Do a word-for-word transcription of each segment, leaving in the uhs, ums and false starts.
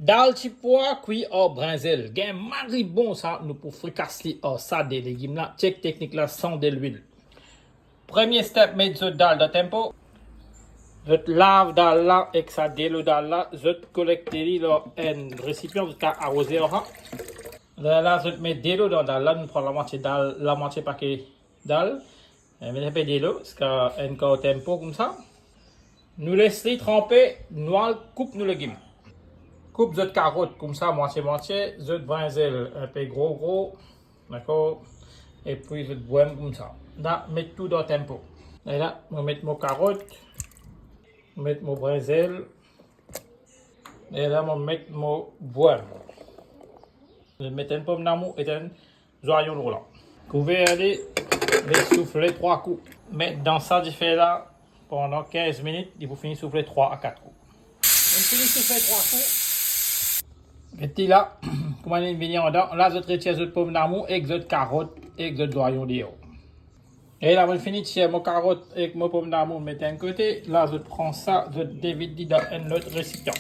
Dal tipwa kwi ar brinzel. Gagn mari bon sa, nou pou frikas li ar sa de legim la. Chek teknik la, san delwil. Premie step, met zot dal dan tempo. Zot lav dal la ek sa delo dal la, zot kolekte li lor enn resipian, zot kapav aroze ar sa. Lerla zot met delo dan dal la, nou pran lamwatie dal, lamwatie pake dal. E met enpe delo, ziska enn kar tempo koumsa. Nou les li tranpe, nou al koup nou legim. Koup zot karot koumsa, mwatie mwatie, zot brinzel enpe gro gro, dakor? Epi zot bwem koumsa. La, met tou dan tempo. E la, mo met mo karot, mo met mo brinzel, e la, mo met mo bwem. Zot met enn pomdamour, met enn zwayon lor la. Kouver li, les soufle trwa kou. Met dan sa dife la pandan kinz minit, li pou fini soufle trwa a kat kou. Li fini soufle trwa kou. Get li la, kouma li vini andan. La, zot retir zot pomdamour ek zot karot ek zot zwayon deor. E la, mo fini tir mo karot ek mo pomdamour, met enn kote. La, zot pran sa, zot devid li dan enn lot resipian.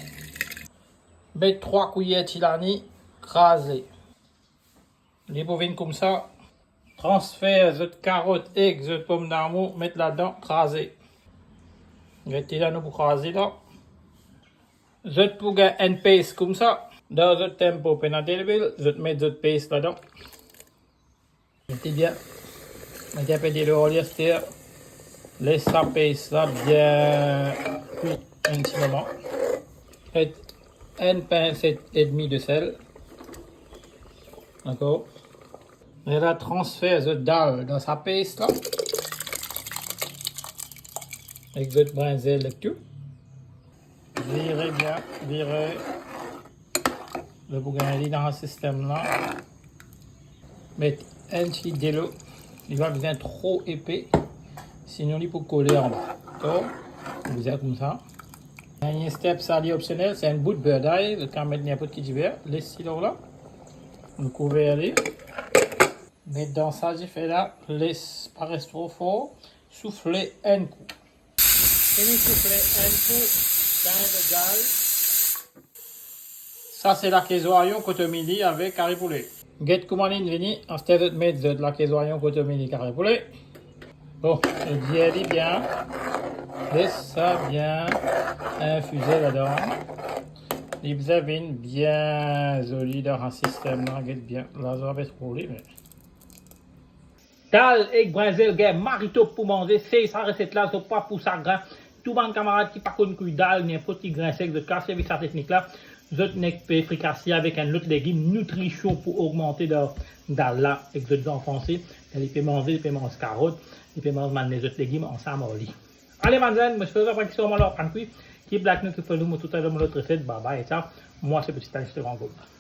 Met trwa kwiyer ti lani, kraze. Li pou vinn koumsa. Transfer zot karot ek zot pomdamour, met ladan, kraze. Get li la, nou pou kraze la. Zot pou gagn enn pes koumsa. Dan zot tempo, pena delwil, zot met zot pes ladan. Get li bien. Met enpe delo lor li aster. Les sa pes la bien kwi enn ti moman. Met enn pinse edmi de sel. Dakor? E la, transfer zot dal dan sa pes la. Ek zot brinzel ek tou. Vire bien, vire. Zot pou gagn li dan sa sistem la. Met enn ti delo. Li pa bizin tro epe, sinon li pou kole anba. Dakor? Bizin koumsa. Dernie step, sa li opsionel, se enn bout ber dal, zot kapav met ninport ki diber, les li lor la. Nou kouver li. Met dan sa dife la, les pa res tro for, soufle enn kou. Fini soufle enn kou, tann li gal. Sa se lake zwayon, kotomili avek kari poule. Get kouma linn vini, aster zot met zot lake zwayon, kotomili, kari poule. Bon, zot vir li bien. Les sa bien infize ladan. Li bizin vinn bien zoli dan sa sistem la, get bien. La, zot ava trouv li, me dal ek brinzel gagn mari top pou manze, sey sa reset la, zot pa pou sagrin. Tou bann kamarad ki pa konn kwi dal, ninport ki grin sek, zot kapav servi sa teknik la. Zot nek pe frikase avek enn lot legim, nitrision pou ogmante dan dal la, ek zot zanfan osi. Li pe manze, li pe manz karot, li pe manz bann lezot legim ansam ar li. Ale bann zenn, mo espere zot apre ki so mo la aprann kwi. Keep like nou, keep follow nou, mo toutalor mo lot reset, bye bye, ciao. Mwa se Petit Stanis le Grand Gaulleud.